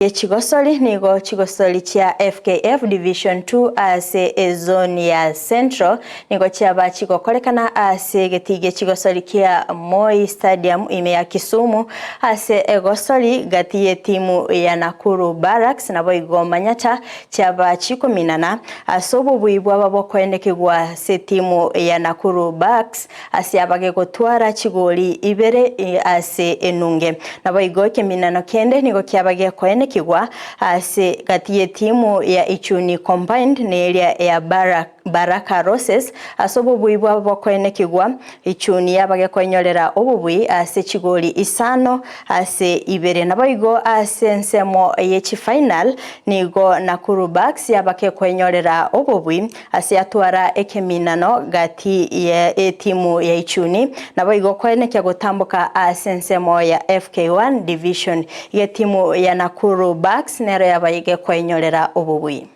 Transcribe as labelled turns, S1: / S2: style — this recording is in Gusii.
S1: Ye chigosori nigo chigosori chia FKF Division 2 ase ezone ya Central nigo chiaba chigokorekana ase egetii gie chigosori kia Moi Stadium ime ya Kisumu ase egosori gati yetimu ya Nakuru Barracks naboigo Manyatta chiaba chikominana ase obobui bwaba bokoenekigwa ase etimu ya Nakuru Barracks Ase abage gotwara chigori ibere ase enunge. Naboigo ekeminano kende nigo kiaba gekoenekigwa ase gati y'etimu ya Ichuni Combined na eria ya Baraka Roses. Ase obobui bwabo bokoenekigwa, Ichuni yaba gekoinyorera obobui ase chigori isano ase ibere. Naboigo ase ensemo ye chifinal nigo Nakuru Bucks yaba kekoinyorera obobui Ase atwara ekeminano gati ye etimu ya Ichuni, naboigo koenekia gotamboka ase ensemo ya FK1 Division y'etimu ya Nakuru Bucks nero yabaye gekoenyorera obobui.